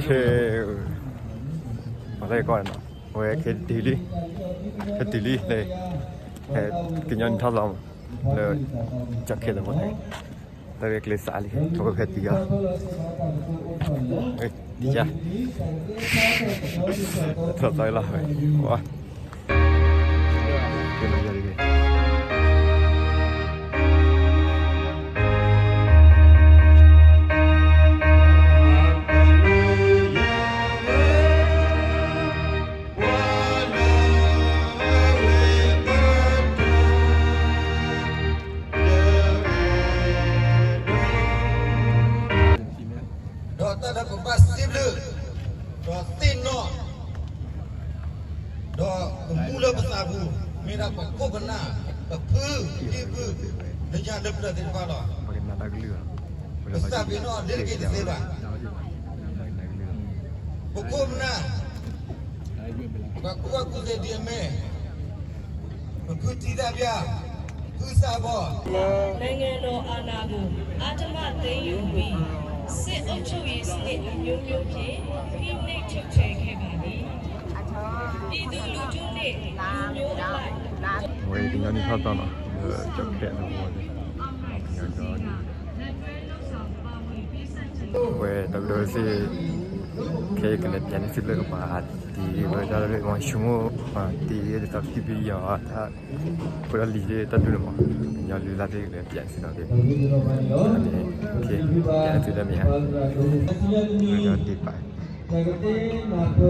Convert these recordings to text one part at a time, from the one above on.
ခဲ ပှၤလၢကီၢ်နီၤ အဝဲခဲတုၤလံ ခဲတုၤလံလၢ ကညီနံၣ်ထီၣ်သီ လၢ ကၠီခဲလၢာ်မ့ၢ် တၢ်ဂ့ၢ်ကျဲစးလံ အဝဲဖဲတုၤအီၤ တယါ ထီၣ်သီလီၤဝဲ ဝါ ကဲလီၤယၤတဂ့ၤ ဒီးတၢ်လၢပဘၣ်စံးဘျုး ဒီးသ့ၣ်နီၣ် ဒီးပမူလၢပသးပူၤ မ့ၢ်ဒၣ်ပခိၣ်ပနၢ် ပဖု ဒ့ဖု လၢညါလၢပျၢၤသ့ၣ်တဖၣ်လီၤ. ပစံးဘျုးနီၣ် ဒ်တက့ၢ်တသ့ဘၣ်. ပခိၣ်ပနၢ် ပှၤကူၣ်ဘၣ်ကူၣ်သ့ဒ်အမ့ၢ် ပဖုထံသၣ်ပျၢ် ဖုစၢ်ဘီ နိုင်ငံတော်အာဏာကို အဓမ္မသိမ်းယူပြီး စစ်အုပ်ချုပ်ရေးစနစ်အမျိုးမျိုးဖြင့် ဖိနှိပ်ချုပ်ချယ်ခဲ့ပါသည်။ ပြည်သူလူထုနှင့် လူမျိုးအလိုက် ဝဲကညီနံၣ်ထီၣ်သီနီၤ လၢကၠီခဲလၢာ်ဝဲ ကညီနံၣ် ဝဲတၢ်ဘျၢစ့ၢ် ခဲအံၤကလဲၤပျးန့ၢ်စ့ၢ်လၢကပၤတ့ၢ်ဝဲဒၣ်လၢမ့ၢ်ဆိကမိၣ် ပှၤတ့ၢ်ဒ်သိးဖံဖံယီၤတၢ် ဖိတၢ်လံၤသ့ၣ်တၢ်ဒုးန့ၣ်မး ကညီလုၢ်လၢ်သ့ၣ်ကလဲၤပျးန့ၢ်စ့ၢ်နီၤက့ၤ ပျးန့ၢ်စ့ၢ်လၢမ့ၢ်ဧါ ကညီဒံးပာ်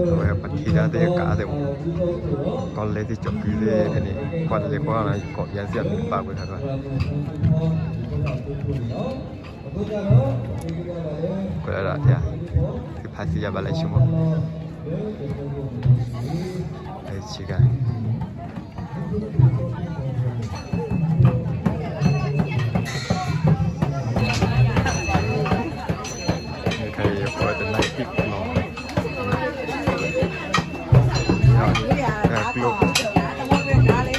အဝဲပှၤထံၣ်တၢ်သ့ၣ်ကးသ့ၣ်မး ကီၢ်လဲၢ်သ့ၣ်ကၠီၤကုသ့ၣ်ဖဲန့ၣ် ကွၢ်တလဲၤကွၢ်လီၤ ယကိးယၤစ့ၢ်အမံၤဘၣ်ကွံာ်ခါကွၢ် ကွၢ်ဒၣ်ဒၣ် သုဖးသံယၤဘၣ်လၢဆိကမိၣ် ဆံးကါ ခဲအံၤပဝဲတနံၤတံၢ်လီၤ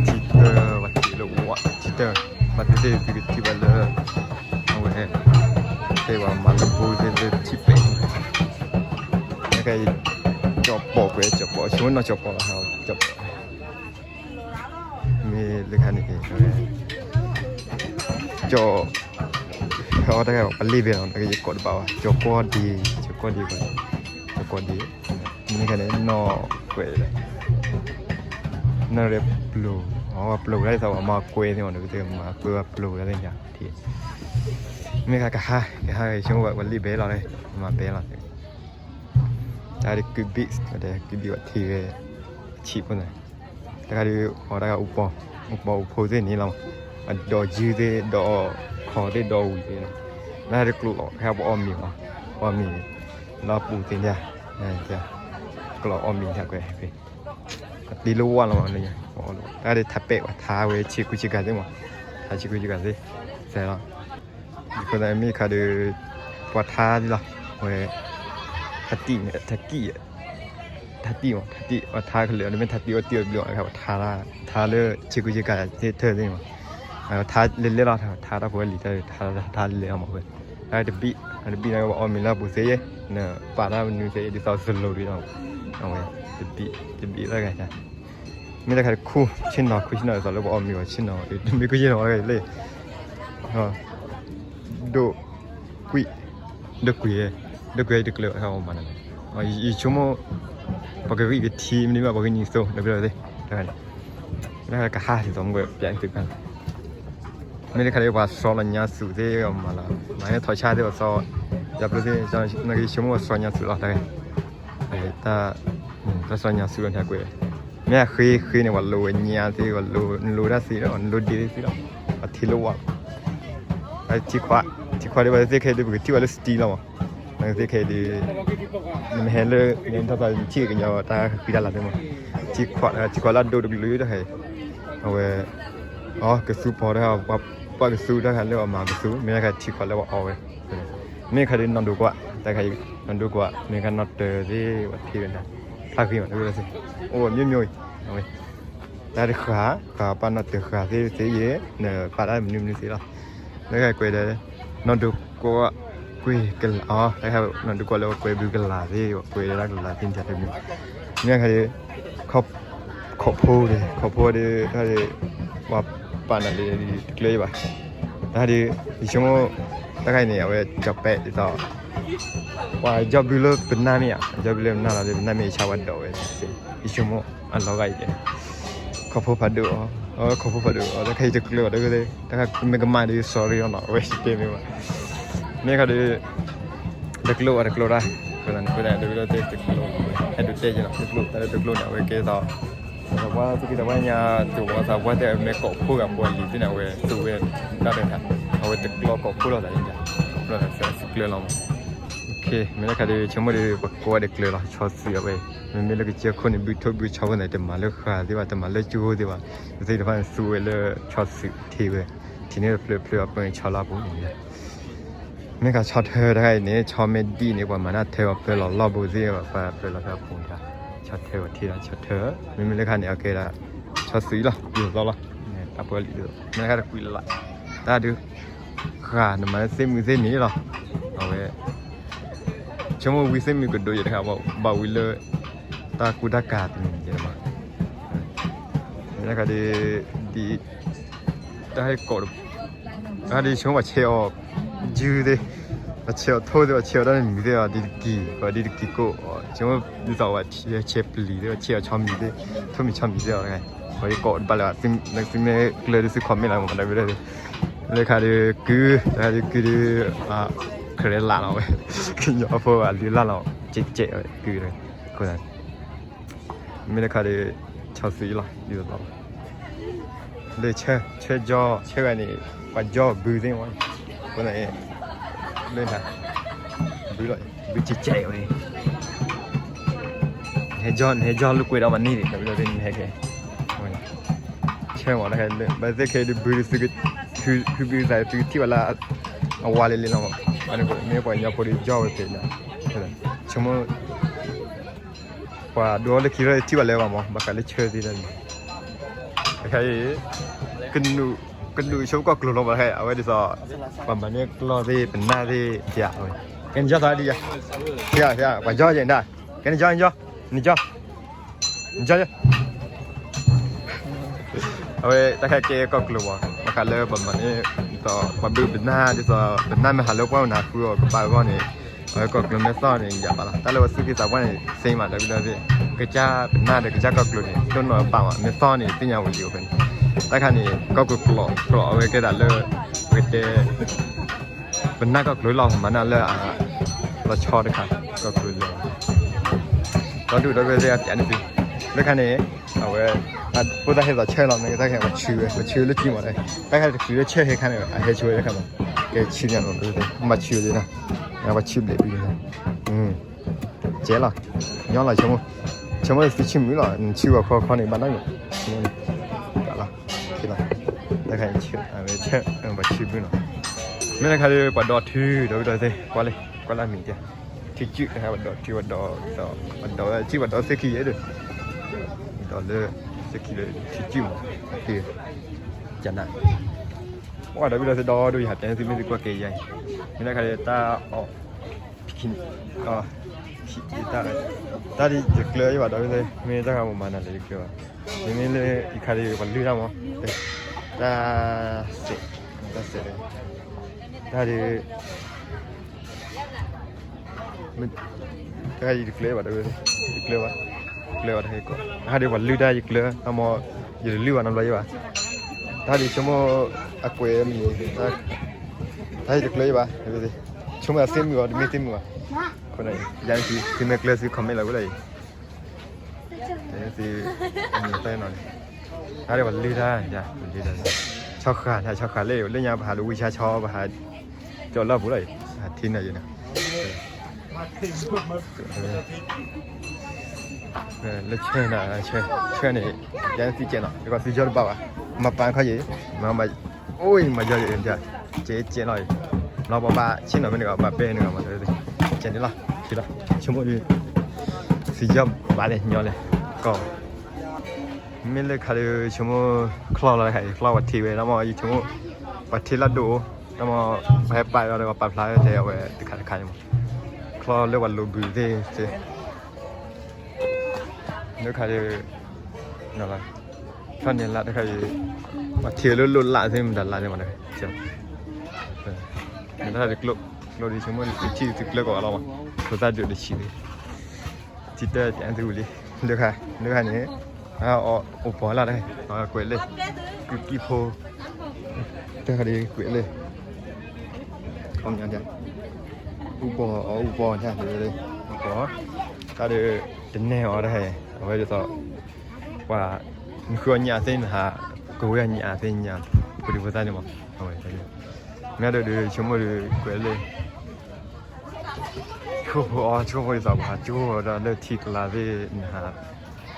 ကျိ ထံတၢ် ပှၤထံၣ်လၢဝါ ထံတၢ် ဘၣ်သ့ၣ်သ့ၣ်သုကထံၣ်ဘၣ်လၢ အဝဲ သ့ၣ်ဝဲမၤလၢဘိသ့ၣ်လၢထံပဲာ် ခဲအံၤ ကၠီၤပီာ်ကွဲး ကၠီၤပီာ် ဆိကမိၣ်နီၢ်ကၠီၤပီာ်လီၤ ကၠီၤပီာ် မ့ၢ်လၢခါန့ၣ်က့ၤ ကၠီၤ အီတၢ်ဂ့ၢ်ပလ့ၣ်ဘဲလီၤ တၢ်ဂ့ၢ်ယကိးတဘၣ်ဘၣ် ကၠီၤကီၢ်ဒ့ ကၠီၤကီၢ်ဒ့ ကၠီၤကီၢ်ဒ့ မ့ၢ်ခါန့ၣ် နီၢ်ကွဲး နီၢ်ရဲၣ်ပျိၤ အဝဲပျိၤဝဲဒၣ်သးဝဲမၤကွဲးသ့ၣ်မး နကသ့ၣ်မၤကွဲးဝဲပျိၤဝဲဒၣ်သ့ၣ်ညါ မ့ၢ်ခါကဟါ ကဟါ ဆိကမိၣ်ဝဲလ့ၣ်ဘဲလီၤ မၤဘဲလီၤ တၢ်ဒ်ကုဘံၣ် ကုဘံၣ်ဝဲထံဝဲ ဆံးဖိန့ၣ် တခါဒ် အီတၢ်ဂၤအူပီ အူပီအူဖိသ့ၣ်န့ၣ်လီၤ အဒီးယုၢ်သ့ၣ် ဒီးခီသ့ၣ် ဒီးဝံၤသ့ၣ် တၢ်ဒ်ကျိလီၤ ခဲပအီၣ်မ့ၤမး ပအီၣ်မ့ၤ လၢအပူၤသ့ၣ်ညါ ကျိအီၣ်မ့ၤညါကွဲး အတ့လၢဝၢ်လီၤမး တၢ်ဒ်ထးပဲာ်ဝဲ ထါဝဲဆ့ကူဆ့ကၤသ့ၣ်မး ထါဆ့ကူဆ့ကၤသ့ၣ် စဲးလီၤ အဃိသတးမ့ၢ်ခါဒီး ပှၤထါဒ်လီၤ ဝဲ ထါတံၢ်န့ၣ် ထါကံၣ် ထါတံၢ်မး ထါတံၢ် ပှၤထါကလၢာ် မ့ၢ်ထါတံၢ်အီၣ်တံၢ်အီၣ်တဘျီ ပှၤထါ ထါလၢဆ့ကူဆ့ကၤသ့ၣ်ထၢၣ်သ့ၣ်မး ထါတၢ်လဲၤလဲၤလီၤ ထါတၢ်ဖိဝဲလံၤတၢ် ထါလဲၤလဲၤအီၤမးဝဲ တၢ်တဘံၣ် တဘံၣ်န့ၣ် ပှၤအီၣ်မ့ၤလၢအပူၤသ့ၣ် နပာ်တၢ်မနုၤသ့ၣ် ဒ်သိးစလိၤဒ်လီၤ အဝဲ တဘံၣ် တဘံၣ်လၢဂၤ မ့ၢ်တခါတခူၣ်ဆ့ၣ်နီၤ ခူၣ်ဆ့ၣ်နီၤဒ်သိးလၢပအီၣ်မ့ၤဝဲဆ့ၣ်နီၤ မ့ၢ်ခူၣ်ဆ့ၣ်နီၤလၢလၢ ဒိၣ် ကွံာ် ဒိၣ်ကွံာ် ဒိၣ်ကွံာ်တကျၢၤ ဟဲအီၣ်မးန့ၣ် ယဆိကမိၣ် ပှၤကဂံၢ်ကထံ မ့တမ့ၢ်ပှၤကညီသိ တဘျီသ့ၣ် တခါ ကဟါဒ်သိးမ့ၢ်ပျးသုးခါ မ့ၢ်တခါဒီးပှၤစီၤလီၤညါသုးသ့ၣ်အီၤမးလီၤ မ့ၢ်ထီၣ်ဆါသ့ၣ်ပှၤစီၤ ယၤပျိသ့ၣ် နကဆိကမိၣ်ပှၤစီၤညါသုးလီၤ တၢ် တၢ် တၢ်စီၤညါသုးလီၤ နကွဲး မ့ၢ်အဃ့ဃ့န့ၣ် ပှၤလိၤဝဲညါသ့ၣ် ပှၤလိၤ နလိၤတၢ်သ့လီၤ နလိၤဒ့သ့လီၤ ပှၤထံလၢဝၢ်လီၤ ထံခွး ထံခွးဒ်ပှၤသ့ၣ်ခဲအံၤဒ် ပကထံၣ်ဝဲလၢ street လီၤမး နသ့ၣ်ခဲအံၤဒ် နမ့ၢ်ဟဲလၢ နထီၣ်သးနထံၣ်ကညီတၢ်ဃံတၢ်လၤသ့ၣ်မး ထံခွး ထံခွးလၢအဒိၣ်တကလုာ်တၢ်ခဲအံၤ အဝဲ အီ ကသူဖီတၢ် ပှၤကသူတၢ်ခါလၢအီၣ်မၤကသူ မ့ၢ်တခါထံခွးလၢပှၤအီၣ်ဝဲ မ့ၢ်ခါဒ်နီၢ်ဒိကွၢ် တၢ်ခါအံၤ နီၢ်ဒိကွၢ် မ့ၢ်ခါနီၢ်တၢၤသ့ၣ် ပှၤထံၣ်ဝဲဒၣ် ဖျါဃံမး တဝဲသ့ၣ် အိၣ်ဝဲမျိုးမျိုးအံၤ အဝဲ တၢ်တဃၣ် ဃၣ်ပာ်နီၢ်တၢၤဃၣ်သ့ၣ်သ့ၣ်ယဲ နပာ်တၢ်မနုၤမနုၤသ့ၣ်လီၤ လၢဂၤကွဲးဒီး နီၢ်ဒိကွၢ် ကွဲးကလးအီၤ တခါနီၢ်ဒုးကွၢ်လၢပှၤကွဲးဘုကလးသ့ၣ် ပှၤကွဲးဒၣ်ကလးသ့ၣ်တၢ်တမံၤ, မ့ၢ်ခါဒီး ခီၣ်ဖိဒီး ခီၣ်ဖိဒီး တၢ်ဒီး ပှၤပာ်နၤလၢတကျၢၤဘၣ်, တၢ်ဒီး ယဆိကမိၣ် တခါအံၤန့ၣ် အဝဲကၠီၤပဲာ်ဒ်သိး ပှၤကၠီဘုလၢပနၢ်မ့ၢ်ဧါ, ကၠီဘုလၢပနၢ်လီၤဒီး ပနၢ်မ့ၢ်ယဆါဝဲဒိးဝဲ, ယဆိကမိၣ်အလီၤဂာ်အံၤကဲ ခီၣ်ဖိဖးဒိၣ်အီၤ, ခီၣ်ဖိဖးဒိၣ်အီၤ တၢ်ခဲအံၤတကျၢၤဘၣ်ဒီး တၢ်မ့ၢ်ကမၣ်ဒီး sorry အီၤနီၤ အဝဲတဲမ့ၢ်ဘၣ်, မ့ၢ်ခါဒီး တကျိၣ်အီၤတကျိၣ်တၢ်, အဃိသတးဒီး တကျိၣ် အဲၣ်ဒိးတဲက့ၤလီၤ တကျိၣ် တၢ်လၢတကျိၣ်န့ၣ် အဝဲကဲသိး ပှၤသူၣ်က့သးပှၢ်ညါ တဝီသးပှၢ်တဲမ့ၢ်ကိးဖှိၣ်ဂၤပှၤလံၤသ့ၣ်န့ၣ် အဝဲသူဝဲတၢ်တခါ, အဝဲတကျိၣ်ကိးဖှိၣ်လိာ်သးန့ၣ်, ကိးဖှိၣ်လိာ်သး သုကျၢၤလီၤမး, မ့ၢ်လၢခါဒီး ဆိကမိၣ်ဒီး ပှၤကိးဝဲတကျၢၤလီၤ ဆီၣ်သုးအဝဲ, မ့မ့ၢ်လၢကစၢၢ်ခိၣ်န့ၣ် ဘုထိၣ်ဘုဆီဖိန့ၣ် တမၤလၢဃာ်သ့ၣ်ဘၣ် တမၤလၢကၠိသ့ၣ်ဘၣ်, သ့ၣ်တဖၣ်န့ၣ် သူဝဲလၢဆီၣ်သုးထံဝဲ, ထံန့ၣ်တဖျၢၣ်ဖျၢၣ်အပၢၢ်န့ၣ် ဆီလီၤပူၤန့ၣ် မ့ၢ်ခါဆီၣ်ထၢတခါအံၤန့ၣ် ဆီမ့ၢ်ဒံၣ်န့ၣ် ပှၤမၤတၢ်ထၢအီၤပၢလီၤလီၢ်ဘိသ့ၣ် ပှၤပၢလီၤဖဲအပူၤတခါ, ဆီၣ်ထၢပှၤထံလီၤ ဆီၣ်ထၢ, မ့မ့ၢ်လၢခါန့ၣ် အကဲဒၣ် ဆီၣ်သုးလီၤ ဒ်သိးလီၤ, တၢ်ပှဲၤလံဒ်သိး မ့ၢ်လၢခါတကွံလၢ်လၢ်, တၢ်ဒုး ဃာ်နမၤလၢသ့ၣ်မုၢ်သ့ၣ်နံၤလီၤ, အဝဲ ဆိကမိၣ်ဝံသ့ၣ်မုၢ်ကဒိးယဲတခါ ဘၣ်ဝံလၢ တၢ်ကူတၢ်ကၤတမံၤယဲမး, မ့ၢ်လၢခါဒီး ဒ် တၢ်ဟဲကိး တခါဒီး ဆိကမိၣ်ပှၤဆဲးအီၤ ယုၢ်သ့ၣ်, ပှၤဆဲးအီၤထိၣ်သ့ၣ် ပှၤဆဲးအီၤတၢ်မံၤသ့ၣ်အီၤ ဒ်တကံၤ ပှၤဒ်တကံၤကိး, ဆိကမိၣ်ဒ်သိးပှၤဆဲးပျံၤသ့ၣ် ပှၤဆဲးအီၤဆီမံၤသ့ၣ်, ထိၣ်မံၤဆီမံၤသ့ၣ်အီၤတခါ, ပှၤဒ်ကိးတဘၣ်လၢၤဘၣ်, သုမ့ၢ်ကျၢၤဒ်သု comment လီၤမး တၢ်ဘျုးလၢ လၢခါဒီးကုၢ် တခါဒီးကုၢ်ဒီး ခရဲလၢ်လီၤဝဲ, ကညီဖိအလုၢ်လၢ်လီၤ ကဲးကဲးဝဲကုၢ်ဒီး, အဃိသတး မ့ၢ်လၢခါဒီး ဆီၣ်သုးအံၤလီၤ ဒ်သိးလီၤ, လၢဆၢ ဆၢကၠီ ဆၢဂၤန့ၣ် ပှၤကၠီဘုသ့ၣ်မး, အဃိသတး လၢနၤ ဘုလီၤ ဘုကဲးကဲးဝဲ, နဟဲကၠီ နဟဲကၠီလိာ်ကွဲဒီးမၤန့ၢ်ဒံး တၢ်ဘျုးလၢနဟဲကဲ ဆၢမး တခါလၢ ဘၣ်သ့ၣ်ခဲအံၤဒုးဘုဒုးသုက ဖုဘုသးသုကထံၣ်ဘၣ်လၢ အဝါလံလံလီၤမး, မ့ၢ်ပှၤကညီဖိဒုးကၠီဝဲဖဲညါ, ဆိကမိၣ် ပှၤဒိးလၢခံလီၤထံၣ်ဘၣ်လၢၤဘၣ်မး ဘၣ်ဃးလၢဆၢသ့ၣ်တဖၣ်န့ၣ်, တခါအံၤ ကနူး ကနူးဆိကီၢ်ကျိၤလီၤဘၣ်တခါ အဝဲဒ်သိး ပှၤမၤန့ၢ်ကျီၢ်သ့ၣ် ပနၢ်သ့ၣ် ယၤဝဲ, ကဲနကၠီသးဒ်ယၤ, ပှၤကၠီယဲၢ်ဒၣ်, ကဲနကၠီ နကၠီ နကၠီ နကၠီ အဝဲတၢ်ခဲကဲကီၢ်ကျိၤမး ဘၣ်ဃးလၢပမၤန့ၢ် ဒ်သိး ပှၤဘုပနၢ် ဒ်သိး ပနၢ်မ့ၢ်ဟးလၢပှၢ်ပနၢ်ဃုအီၤကဘၣ်အဂီၢ်န့ၣ် အဝဲကီၢ်ကျိၤမဲာ်သီၣ်န့ၣ် ယၤဘၣ်လီၤ. တၢ်လၢပှၤသူၣ်က့သးပှၢ်န့ၣ် သ့မး တၢ်ဘျုးလၢသ့ၣ် ကစၢ်ပနၢ်ဒီးကစၢ်ကီၢ်ကျိၤန့ၣ် ဒိၣ်နီၢ်အပၢ်မး မဲာ်သီၣ်န့ၣ် သ့ၣ်ညါဝံၤလံအိၣ်ဖဲန့ၣ် တၢ်ခါန့ၣ် ကီၢ်ကျိၤကျိၤ ကျိၤအဝဲကဲဒၣ်လၢ ပကတဲ ပနၢ်ကီၢ်ကျိၤလီၤ မၤနၢ်လၢအ လီၤဆီတခါ ကီၢ်ကျိၤလီၤ ဒီဒူၣ်ဒီပုၢ်ဝဲၢ်သ့ၣ်အပျးန့ၣ်သု လၢခါန့ၣ် အဝဲ ဖိသၣ်ဟဲသိးဆၢလီၤ မ့ၢ်တၢ်ခဲပှၤဆူဝဲ ပှၤဆူလၢကံမး တၢ်ခါတချုးလၢဆၢဟဲခါန့ၣ် အဟဲဆူဝဲတခါမး ကဲဆူညါလီၤ ပှၤဆူဘျဲးဘျဲး ကဲလီၤ ညီလီၤ ဆိကမိၣ် ဆိကမိၣ်သုဆံမုၢ်လီၤ နဆူဘၣ်ခီခီန့ၣ် ဘၣ်နီၢ်မုၢ် ဆိကမိၣ်န့ၣ် လီၤ လၢခါဆၢ ပှၤဆူဘျဲးနီၤ မ့ၢ်တခါဒီး ပှၤဒီးထု ဒီပုၢ်ဒီဝဲၢ်သ့ၣ် ကွၢ်လံ ကွၢ်လၢမံၤဒဲး ထံကုၢ် တခါပှၤဒီးထု ပှၤဒီး ပှၤဒီးဝဲ ထံပှၤဒီးသ့ၣ်ခံယဲၢ်ဒီး ဒီးလၢ သ့ၣ်ခံလၢထံကုၢ်မး အသ့ၣ် ကနၣ် ပှၤဒီပုၢ်ဒီဝဲၢ်သ့ၣ်ဒီဒိၣ်ယဟးတဲသုမ့ၢ်သုကွၢ်က့ၤယဲၢ် မ့ၢ်တခါဒီးတၢ်အီၣ် ခံ တၢ် တၢ်ဒ်ယကျၢၤယဘၣ်ဒီး မ့ၢ်တၢ်ဂၤမၤနၤလၢယကျၢၤဘၣ် မ့မ့ၢ်လၢယခါဒီးပှၤလုၢ်တၢ်မး တၢ်စဲး တၢ်စဲး တၢ်ဒီး တၢ်ယတကျၢၤဘၣ်ဒီး ယကျၢၤဘၣ် ယကျၢၤဘၣ်တၢ်ဟဲကီး တၢ်ဒီးပှၤလုၢ်တၢ်ယကျၢၤ တၢ်မ့ၢ် ယတလုၢ်ဘၣ်နီတဘျီယဘၣ် တၢ်ဒီးဆိကမိၣ်အကွဲးမံၤ တၢ်ယတကျၢၤယဘၣ် ဆိကမိၣ်အသ့ၣ်မုၢ်အီၤ တမ့ၢ်သ့ၣ်မုၢ်ဘၣ် အဃိန့ၣ် ယၤသုမ့ၢ်ကျၢၤသု comment လီၤဝဲလၢအံၤ သု မံၤသၢနီၤန့ၣ် တၢ်ဒီးပှၤလုၢ်တၢ် ယၤ ပလုၢ်တၢ် ဆီဃာ် ဆီဃာ်လၢ လၢညါပဟးလၢဝံဆါဆီ ပဟး ကၠီလီၢ်ပူၤလီၤ ထံနီၤယံၤနီၤ လၢဆၢနၤ ဆၢန့ၣ် ယၤသုကဲနီၤ ယကီးသုကၠီတဘၣ်ဘၣ် မၤပာ်ခီယံၤ မၤ အိၣ်အံၤမၤယီၤယံၤ ကဲကဲလီၤအံၤ လီၤပှၤဘၣ်ဆ့ၣ်နီၤမ့ၢ်တဂၤဘၣ်ပဲန့ၣ်ဂၤမၤတၢ် ကဲန့ၣ်လီၤ ကဲလီၤ ဆိကမိၣ်ဒီး သုကၠီဘၣ်လဲၣ်ညီလဲၣ် ကီး မ့ၢ်လၢခါဒီး ဆိကမိၣ် ချီၣ်လီၤတခါအံၤ ချီၣ်ပှၤထံဝဲ တၢ်မ့ၢ်ယဆိကမိၣ် ပှၤထံလၢဒိၣ်အိၣ် မ့ၢ်ပဟဲပာ်ဒီးပာ်ဖျါထဲအဝဲတခါတခါန့ၣ်မး, ချီလၢပှၤလိာ်ဘုးသ့ၣ်သ့ၣ်, လၢခါဒီး ချီန့ၣ်လၢတခါအံၤ ပှၤထံၣ်လၢလိၣ်လၢ်သ့ၣ်မတၤလၢသ့ၣ်မး, မ့ၢ်တၢ်တကျိ ကျိဒ်ဆိကမိၣ်ဒ်သုထံၣ်သုကျၢၤကီးအလီၢ်မး, ဖိသၣ်ဒုးတဆံးလံ ထံၣ်တၢ်တသုဝံၤလံ, လၢခါ လၢခါန့ၣ် အအိၣ်ပီၢ်လၢ်တခါ ကွဲးလၢ ကုကံၢ်ဖိ တခါဒ်ကွဲးလၢ ခီပညီ အူပီၢ်အီၤ အူပီၢ်တၢ်လၢ အူပီၢ် တၢ်ဒီး တနဲၣ်အီၤတခါ အဝဲဒ်သိး ပှၤ နဃုအီၣ်ညၣ်သ့ၣ်နဟး ကဝဲၢ်ညၣ်သ့ၣ်ညၣ် ဖိဒံဖိသၣ်န့ၣ်မး, အဝဲ မ့ၢ်ဒီးဒုးဆိကမိၣ်ဒုးကွဲးလၢ ဆိဖိအီၤ ဆိဖိဒ်သိးပှၤကၠိဒီးလၢထံကျါသ့ၣ် နဟး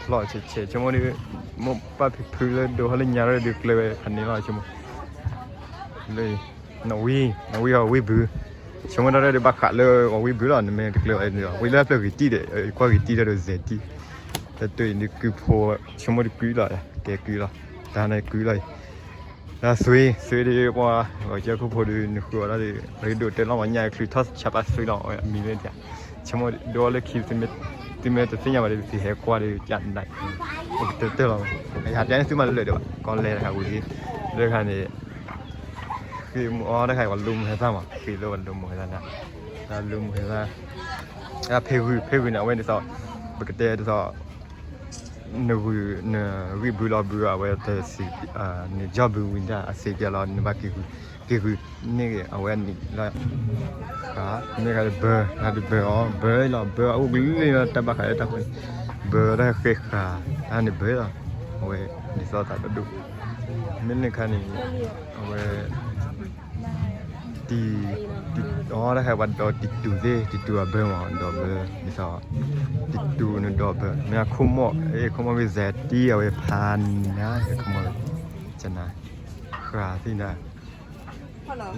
ဖျီၣ်ဆဲးဆဲး ဆိကမိၣ်ဒုး မိၢ်ပၢ်ဖံဖုလၢဒိးဟီလၢညါရၢၢ်ဒုးကျၢၤဝဲဖးန့ၣ်လီၤ ဆိကမိၣ် လၢ နီၣ်ဝံ နီၣ်ဝံအီၤဝံဘုး ဆိကမိၣ်တၢ်ဒုးဘၣ်ဃးလၢအီၤဝံဘုးလီၤ နမ့ၢ်တကျၢၤအီၤ ဝံလၢပျၢၤဂ့ၤတံၢ်ဒီး ကွၢ်ဂ့ၤတံၢ်ဒီးဒိးစဲးတံၢ် တၢ်တၢ်အံၤဒုးကုဖိ ဆိကမိၣ်ဒုးကုလီၤ ကဲကုလီၤ တၢ်န့ၣ်ကုလီၤ တၢ်သွံ သွံဒုးပှၤ ပှၤကၢခိၣ်ဖိဒုး နဃုအီၤတၢ်ဒုး ပှၤဒိးတဲလီၤမး ညၣ်ချုးထီၣ်ဆးပၢ်သွံလီၤ အမံၤလၢတၢ် ဆိကမိၣ်ဒိလၢခံ သုမ့ၢ်တသ့ၣ်ညါဘၣ်ဒီး သုဟဲကွၢ်ဒီး ကၢ်နး အိၣ်ကတၢၢ်တၢၢ်လီၤ ယဟးတဲန့ၣ်သုမၤလၢာ်ဒီးဘၣ် ကီလဲၤတခါဝံၤလံ လၢခါန့ၣ် ဃ့မူအီၤတခါ ပှၤလူမူဟဲသၣ်မး ဃ့လၢပှၤလူမူဟဲသၣ် တၢ်လူမူဟဲသၣ် ဖဲဂုၤ ဖဲဂုၤန့ၣ် အဝဲဒ်သိး ပကတဲဒ်သိး နဂုၤ နဂံၢ်ဘုလီၤဘုအဝဲ နယီၢ်ဘုဝံၤဒၣ် အစ့ကဲလီၤ နဘၣ်က့ၤဂုၤ က့ၤဂုၤန့ၢ်ဂ့ၤ အဝဲန့ၣ်လီၤ မ့ၢ်ဂၤဒုးဘၢ ဂၤဒုးဘၢအီၤ ဘၢလီၤ ဘၢအအိၣ်ကလုၢ်လီၤ တၢ်ဘၣ်ဃးလၢတၢ်ဖိန့ၣ် ဘၢတၢ်ဃဲဃာ် တၢ်န့ၣ်ဘၢလီၤ အဝဲဒ်သိးသးတဒိၣ် မ့ၢ်လၢခါန့ၣ် အဝဲ တံၤ တံၤ အီၤတၢ်ဟဲပှၤဒီးတံၤတူာ်သ့ၣ် တံၤတူာ်အဘၢမး ဒီးဘၢ ဒ်သိး တံၤတူာ်န့ၣ်ဒီးဘၢ မ့ၢ်ခိၣ်မီၣ် အ့ၣ် ခိၣ်မီၣ်မ့ၢ်စဲးတံၢ် အဝဲဖးနါ ခိၣ်မီၣ် ကနါ ဃာ်သ့ၣ်နါ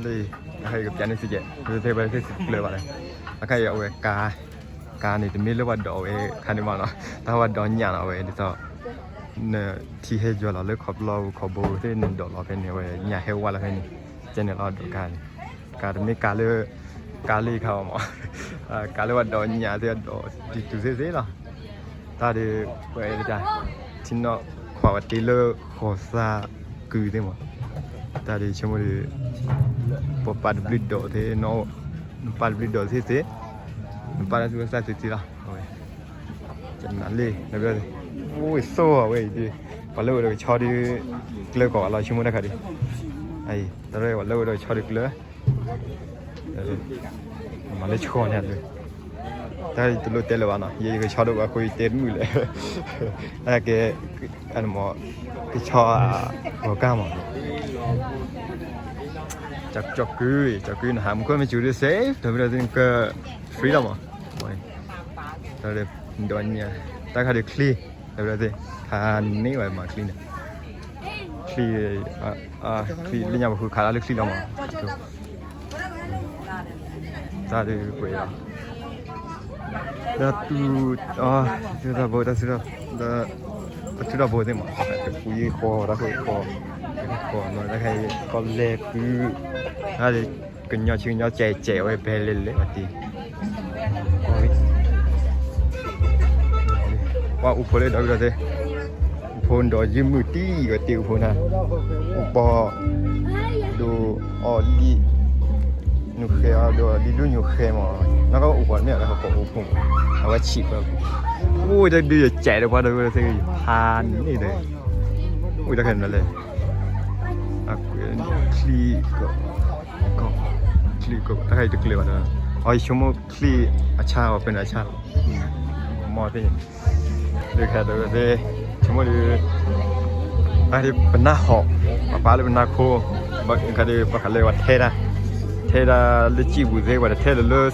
လၢ အခဲအံၤကပျးန့ၢ်သုကဲး သုသ့ၣ်ဘၣ်သ့ၣ်သုကျၢၤဘၣ်လၢ အခဲအံၤအဝဲကါ ကါန့ၣ် တမ့ၢ်လၢပှၤဒိးဝဲခါန့ၣ်မးနီၤ တၢ်ပှၤဒိးညၣ်နီၤ အဝဲဒ်သိး နထံဟဲယွၤလီၤလၢခီဖျိပူၤခီဘိသ့ၣ် နဒိးလီၤဖဲန့ၣ် အဝဲညၣ်ဟဲဝါလီၤဖဲန့ၣ် ကဲန့ၣ်လီၤဒိးကါန့ၣ် ကါတမ့ၢ်ကါလၢ ကါလၢခါဘၣ်မး ကါလၢပှၤဒိးညၣ်သ့ၣ် ဒိးတံၤတူာ်သ့ၣ်သ့ၣ်လီၤ တၢ်ဒီး ပှၤအဲၣ်တၢ် ထံနီၣ်ခွးဝဲတ့လၢဃီၤသၣ်ကုသ့ၣ်မး တၢ်ဒီးဆိကမိၣ်ဒီး ပပာ်တဘျုးဒိးသ့ၣ် နပာ်တဘျုးဒိးသ့ၣ်သ့ၣ် နပာ်လၢသုဝဲသၣ်သုတံၢ်လီၤ အဝဲ ကနၤလံ အိၣ်သိအဝဲအံၤဒုး ပှၤလၢဝဲဒီးကဆီဒုး ကျၢၤကီးအလီၤဆိကမိၣ်တၢ်ခါဒုး အံၤ တၢ်ရဲၣ်ပှၤလၢဝဲဒီးကဆီဒုးကျၢၤ မၤလၢဆှီန့ၣ်လၢ တၢ်တလိၣ်တဲလၢၤဘၣ်နီၤ ယကဆီဒိၣ်ဘၣ်အဃိယတဲတမုာ်လဲၣ် တၢ်ကဲ အမ့ၢ် ကဆီ ဂီၤကၢ်မး ကၠီကု ကၠီကု နဟးမူခိၣ်မ့ၢ်စူၤဒုး safe ဒီးမ့ၢ်ဒီးသ့ၣ်နက free လီၤမး တၢ်ဒီးညါ တၢ်ခါဒီးချံ ဒီးမ့ၢ်ဒီးသ့ၣ် ခါန့ၢ်ဝဲမၤချံန့ၣ် ချံ ချံလၢညါပဃုခးလၢချံလီၤမး တၢ်ဒုးကွဲးလီၤ ဒီးတူၢ် တၢ်ဘိ တၢ်စု တၢ်ထုတၢ်ဘိသ့ၣ်မး တပူၤယ့ၢ်ဃီ တၢ်ဃိဃီ ဃီနီၤ တၢ်ခါအံၤ ကီၢ်လဲၤကု တၢ်ဒုး ကညီဆံးကညီကဲးကဲးဝဲ ဖဲလဲၣ်လဲၣ်ဝဲတ့ၢ် ပှၤအိၣ်ဖိလၢဒီးဒီးသ့ၣ် အိၣ်ဖိဒီးယုၢ်မုၢ်တံၢ်ဝဲတ့ၢ်အိၣ်ဖိနၤ အိၣ်ပီၢ် ဒိးအီၣ်လံာ် ညိၣ်ဃဲအီၤ ဒိးလံာ်ဒိၣ်ညိၣ်ဃဲမး နီၢ်ကီၢ်အိၣ်ပီၢ်မ့ၢ်အီၤလၢဟီၣ်ခိၣ်အိၣ်ဖိမး အဝဲဆံးပၢၢ် အိၣ်တဒုးယကဲးဒီးပှၤဒီးသ့ၣ် ဖးန့ၣ်ဒီး အိၣ်တၢ်ခဲန့ၣ်လဲၣ် အချံက ချံက တၢ်ခါအံၤတကျၢၤဘၣ်ဒီး အီၤယဆိကမိၣ်ချံအဆါ အီၤဖဲန့ၣ်အဆါလီၤ မီၢ်သ့ၣ် လၢခဲဒီးသ့ၣ် ဆိကမိၣ်ဒီး အဒးပနၢ်ဟီၣ် ပပာ်လၢပနၢ်ခိ ခါဒီး ပှၤခးလၢပှၤထဲဒၣ် ထဲဒၣ်လၢစံၣ်ပူၤသ့ၣ် ပှၤတထဲလၢလၢ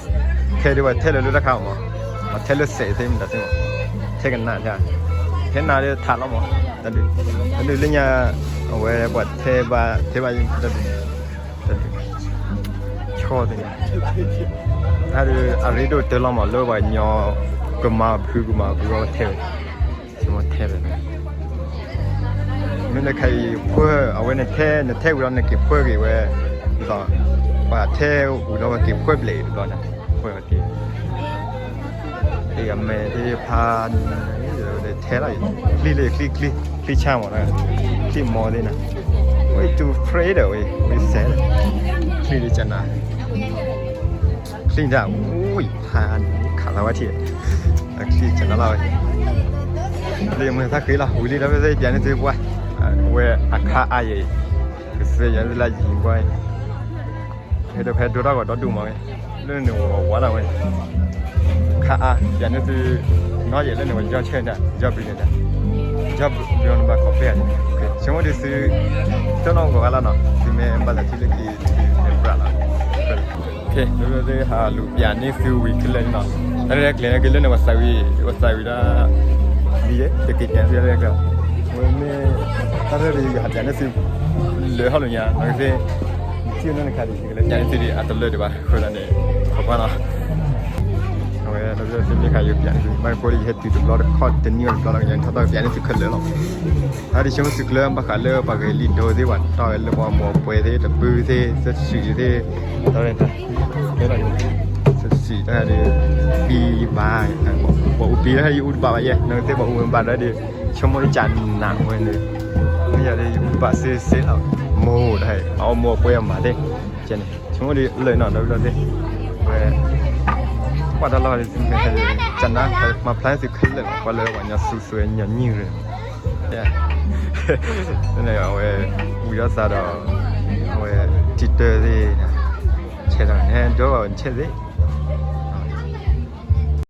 ထဲဒၣ်ပှၤထဲလၢလၢတၢ်ခါမး ပှၤထဲလၢစဲးသ့ၣ်မတၤသ့ၣ်မး ထဲကနၣ်ထဲ ထဲနၤဒီးထးလီၤမး တၢ်ဒုး တၢ်ဒုးလၢညါ အဝဲပှၤထဲဘၣ် ထဲဘၣ် တၢ်ဒုး တၢ်ဒုး ဆီသ့ၣ်ညါ တၢ်ဒုး အရ့ဒိၣ်တၢ်လီၤမး လၢပှၤကညီ ကမၤဖုကမၤဖုအီၤထဲ ဆိကမိၣ်ထဲဖဲန့ၣ် မ့ၢ်လၢခဲအံၤ ဖှၢ အဝဲနထဲ နထဲဝံၤလီၤ နက့ၤဖှၢက့ၤဝဲ ဒ်သိး ပှၤထဲအူလီၤဝဲက့ၤဖှဲဘျဲၣ်အံၤတဘျီန့ၣ်, ဖှဲဝဲက့ၤ, အမဲာ်သ့ၣ်ဖးန့ၣ်, ထဲလီၤအံၤ, ချံလၢချံချံ, ချံဆါမး, ချံမီသ့ၣ်န့ၣ်, ဝဲတူၢ်ဖျ့ဒီးဝဲ, ဝဲစဲး, ချံလၢကနၤ, ချံတၢ်, အိၣ်ဖးန့ၣ် ခးလီၤဝဲထံၣ်, ချံကနၤလီၤဝဲ, လၢမုၢ်သးဃ့လီၤ ဝံၤလံဒီး ပသ့ၣ်ပၠးန့ၢ်သုပှၤ, ဝဲအခါအါယဲၢ်အံၤ, ကသ့ယဲၢ်လၢယံၤပှၤအံၤ, ဟဲဒီးဖဲဒိၣ်ထီၣ်ဂီၤဒီဒူၣ်မးဝဲ, လၢန့ၣ်ဝဲဝါဒၣ်ဝဲ, ခါအါ ပၠးန့ၢ်သု, နီၢ်ယဲၢ်လၢန့ၣ်ဝဲ ယီၢ်ဆၢၣ်န့ၣ်, ယီၢ်ဘျုးန့ၣ်, ယီၢ်ဘျုးဘျီန့ၣ်ဘၣ်ခီဖျိ, ဆိကမိၣ်ဒ်သု, တနီၢ်ဂီၤဂၤလီၤနီၤ သုမ့ၢ်ဘၣ်သးထံၣ်လၢက့ၤသုမ့ၢ်ပြးလီၤ, လၢဟးလူၤပၠးန့ၢ်သုဝံၤခဲလၢာ်န့ၣ်နီၤ, တၢ်ရဲၣ်ကျဲၤန့ၣ်က့ၤလၢန့ၣ် ဝဲသးဝံၤ, ဝဲသးဝံၤဒၣ်, ဒ်ယဲၢ် တက့ၤကဲသုရဲၣ်ကျဲၤ, ဝဲမ့ၢ်, တၢ်ရဲၣ်ဒ်ယဟးပၠးန့ၢ်သု, လၢဟီၣ်လၢညါ နကသ့ၣ်, ထံၣ်န့ၢ်နခါဒ်ယကလဲၤပၠးန့ၢ်သုဒ်အတလၢာ်ဒံးဘၣ် အဃိသတးန့ၣ်, ခီပှၢ်နီၤ အဝဲဒီးသုမ့ၢ်ဃးယိၤပၠးန့ၢ်သု ဘၣ်ကိၢ်လၢယဟဲတုၤတဘျီတခီၣ်တနံၣ်အီၤတဘျီလီၤ ကညီထီၣ်တၢ်ပၠးန့ၢ်သုခဲလၢာ်လီၤ, အဒ်ဆိကမိၣ်သုကျၢၤဘၣ်ဃးလၢပှၤဂဲၤလံာ်ဒိသ့ၣ် ပှၤတီၢ်ဝဲလၢပှၤမိၢ်ပှဲၤသ့ၣ် တပုၢ်သ့ၣ် သၢဆံသ့ၣ်, တၢ်ရဲၣ်တၢ်, သၢဆံတၢ်ဒ်, ပံဘၣ်, ပှၤအူပံတၢ်ဟဲယအူတဘၣ်ဘၣ်ယဲၢ် နကသ့ၣ်ပှၤအူဘၣ်ဒီးဒ်, ဆိကမိၣ်ယကနးဝဲန့ၣ်, မ့ၢ်ယၤဒ်ယအူဘၣ်စ့စ့လီၤ, မိၢ်တၢ်ဟဲ အမိၢ်ပှဲၤအမၤသ့ၣ်, ကဲန့ၣ် ဆိကမိၣ်ဒ်လၢာ်နီၤ ဒီပုၢ်ဒီဝဲၢ်သ့ၣ်, ဝဲ, ကွၢ်တၢ်လီၢ်ဒ်သုမ့ၢ်ဟဲ, ကနး မၤဖျါသုခဲလၢာ်လီၤ ပှၤလၢပှၤကညီသူသူညီနုၢ်ရၢၢ်, အဝဲ, ဝံၤဒီးသးဒီး, အဝဲ, တံတၢသ့ၣ်, ဆဲးဒီးန့ၣ် ဒိၣ်ဘၣ်ဝဲဆဲးသ့ၣ်